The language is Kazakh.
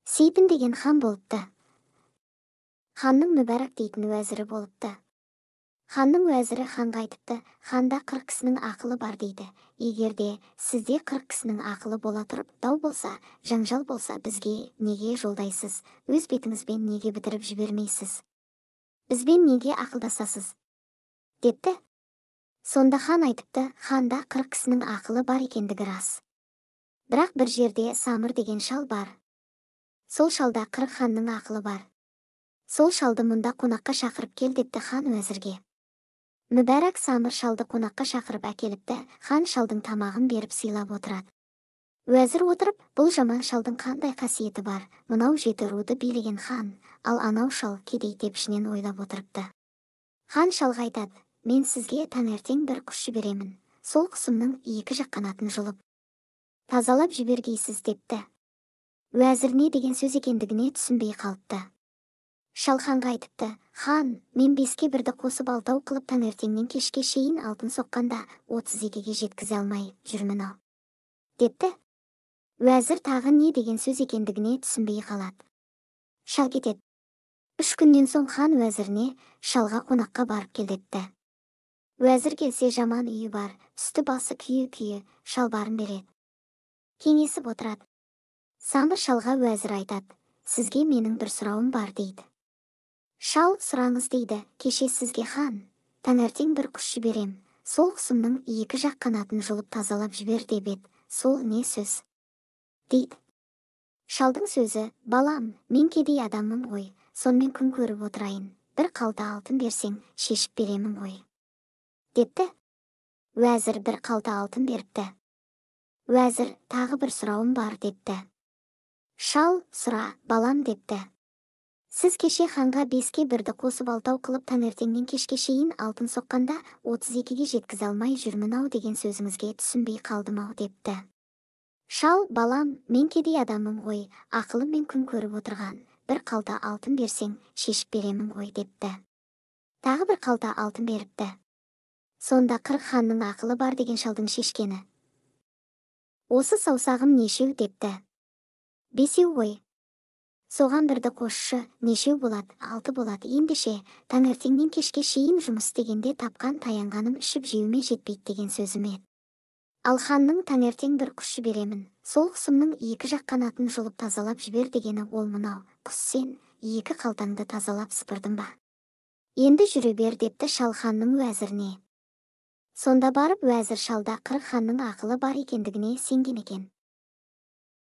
Сейпін деген хан болыпты. Ханның Мүбәрак дейтін уәзірі болыпты. Ханның уәзірі ханға айтыпты, ханда 40 кісінің ақылы бар дейді. Егер де сізде 40 кісінің ақылы бола тұрып, дау болса, жанжал болса, бізге неге жолдайсыз, өз бетіңізбен неге бітіріп жібермейсіз? Бізбен неге ақылдасасыз? Депті. Сонда хан айтыпты, ханда 40 кісінің ақылы бар екендігі рас. Бірақ бір жерде Самыр деген шал бар. Сол шалда 40 ханның ақылы бар. Сол шалды мұнда қонаққа шақырып кел депті хан уәзірге. Мүбәрак Самыр шалды қонаққа шақырып әкеліпті, хан шалдың тамағын беріп сыйлап отырады. Уәзір отырып, бұл жаман шалдың қандай қасиеті бар, мынау 7 руды билеген хан, ал анау шал кедей деп ішінен ойлап отырыпты. Хан шалға айтады, мен сізге таңертең бір құс жіберемін, сол құсымның 2 жақ қанатын жұлып, тазалап жібергейсіз депті. Уәзір не деген сөз екендігіне түсінбей қалыпты. Шал ханға айтыпты, хан, мен 5-ке 1-ді қосып 6 қылып таңертеңнен кешке шейін алтын соққанда 32-ге жеткізе алмай жүрмін ау, депті. Уәзір тағы не деген сөз екендігіне түсінбей қалады. Шал кетеді. 3 күннен соң хан уәзіріне шалға қонаққа барып кел депті. Уәзір келсе жаман үйі бар, үсті басы күйі-күйі, шалбарын береді. Кеңесіп отырады. Самыр шалға уәзір айтады, сізге менің бір сұрауым бар дейді. Шал сұраңыз дейді, кеше сізге хан, таңертең бір құс жіберем, сол құсымның 2 жақ қанатын жұлып тазалап жібер деп еді, сол не сөз? Дейді. Шалдың сөзі, балам, мен кедей адаммын ғой, сонымен күн көріп отырайын, бір қалта алтын берсең, шешіп беремін ғой. Депті. Уәзір бір қалта алтын беріпті. Уәзір, тағы бір сұрауым бар депті. Шал, сұра, балам депті. Сіз кеше ханға 5-ке 1-ді қосып 6 қылып таңертеңнен кешке шейін алтын соққанда 32-ге жеткізе алмай жүрмін ау деген сөзіңізге түсінбей қалдым ау депті. Шал, балам, мен кедей адаммын ғой, ақылыммен күн көріп отырған, бір қалта алтын берсең, шешіп беремін ғой депті. Тағы бір қалта алтын беріпті. Сонда 40 ханның ақылы бар деген шалдың шешкені. Осы саусағым нешеу депті. 5 ғой. Соған бірді қосшы, нешеу болады, 6 болады, ендеше, таңертеңнен кешке шейін жұмыс істегенде тапқан таянғаным ішіп жеуіме жетпейді деген сөзім еді. Ал ханның таңертең бір құс жіберемін, сол құсымның 2 жақ қанатын жұлып тазалап жібер дегені ол мынау, құс сен, 2 қалтаңды тазалап сыпырдың ба? Енді жүре бер депті шал ханның уәзіріне. Сонда барып уәзір шалда 40 ханның ақылы бар екендігіне сенген екен.